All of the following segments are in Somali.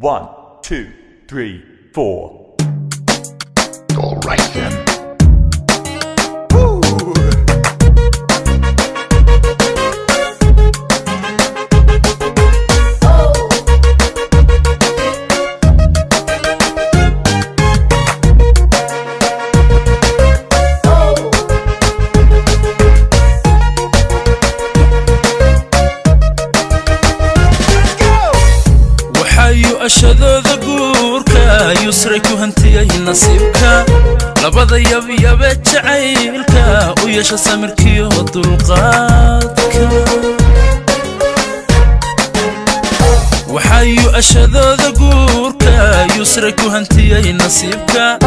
1, 2, 3, 4. All right then. Woo! Ashadooda guurka yusray ku hantiyay nasiibka labada yabyabe jacaylka u yeesha samirkiyo dulqaadka waxayu ashadooda guurka yusray ku hantiyay nasiibka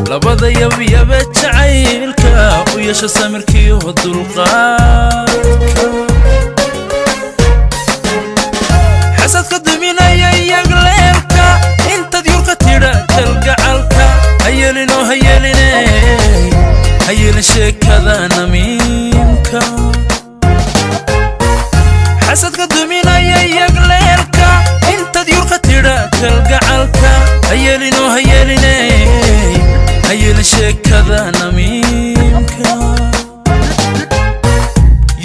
labada yabyabe jacaylka u yeesha samirkiyo dulqaadka xasadka duminaya yagleelka intaad yurka tidha kalgacalka hayeelinoo hayeeline hayeelin sheekada namiimka xasadka duminaya yagleelka intaad yurka tidha kalgacalka hayeelinoo hayeeline hayeelin sheekada namiimka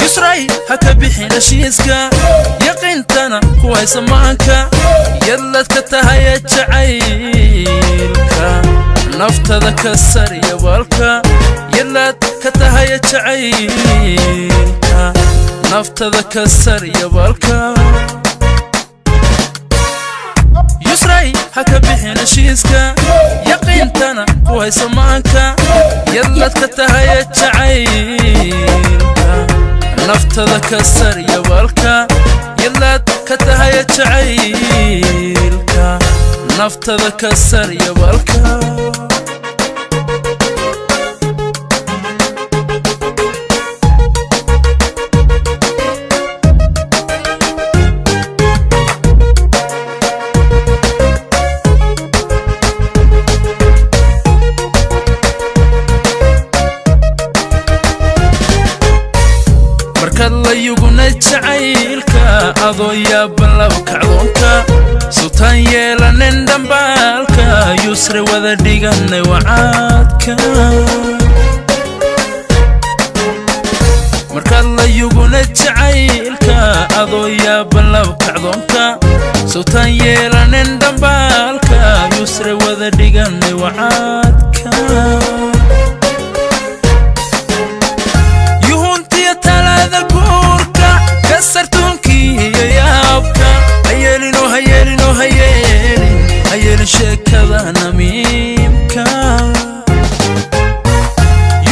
yusray ha ka bixin heshiiska yaqiintana ku haysa maanka yadlaad ka tahay jacaylka naftada ka sar yabaalka yadlaad ka tahay jacaylka naftada ka sar yabaalka yusray ha ka bixin heshiiska yaqiintana ku haysa maanka yadlaad ka tahay jacaylka naftada ka sar yabaalka yadlaad ka tahay jacaylka naftada ka sar yabaalka markaad la yuguna jacaylka adoo yaaban laba kacdoonka sultaan yeelanin dhambaalka yusre wada dhiganay wacaadka markaad la yuguna jacaylka adoo yaaban laba kacdoonka sultaan yeelanin dhambaalka yusre wada dhiganay wacaadka yuhuntiya talaada guurka kasartuunkiiyo yaabka hayeelinoo hayeelinoo hayeelin hayeelin sheekada namiimka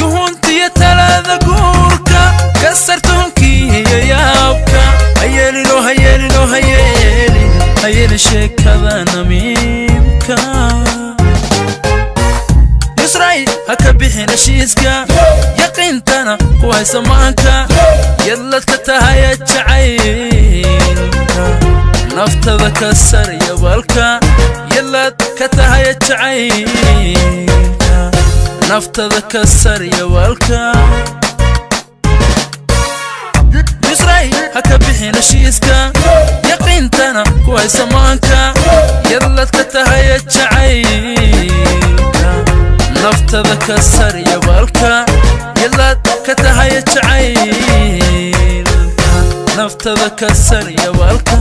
yuhuntiya talaada guurka kasartuunkiiyo yaabka hayeelinoo hayeelinoo hayeelin hayeelin sheekada namiimka yusray ha ka bixin heshiiska yaqiintana ku haysa maanka yadlaad ka tahay jacaylka naftada ka sar yabaalka yadlaad ka tahay jacaylka naftada ka sar yabaalka yusray ha ka bixin heshiiska yaqiintana ku haysa maanka yadlaad ka tahay jacaylka naftada ka sar yabaalka yadlaad ka tahay jacaylka naftada ka sar yabaalka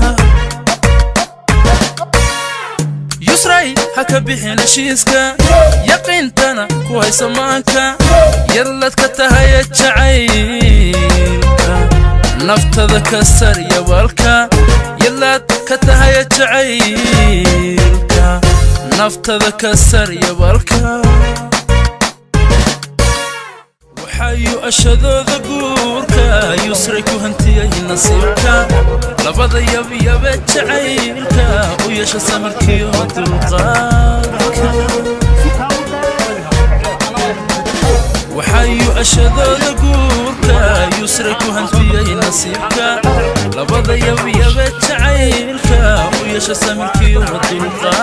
yusray ha ka bixin heshiiska yaqiintana ku haysa maanka yadlaad ka tahay jacaylka naftada ka sar yabaalka yadlaad ka tahay jacaylka naftada ka sar yabaalka waxayu ashadooda guurka yusray ku hantiyay nasiibka labada yabyabe jacaylka u yeesha samirkiyo dulqaadka waxayu ashadooda guurka yusray ku hantiyay nasiibka labada yabyabe jacaylka u yeesha samirkiyo dulqaadka.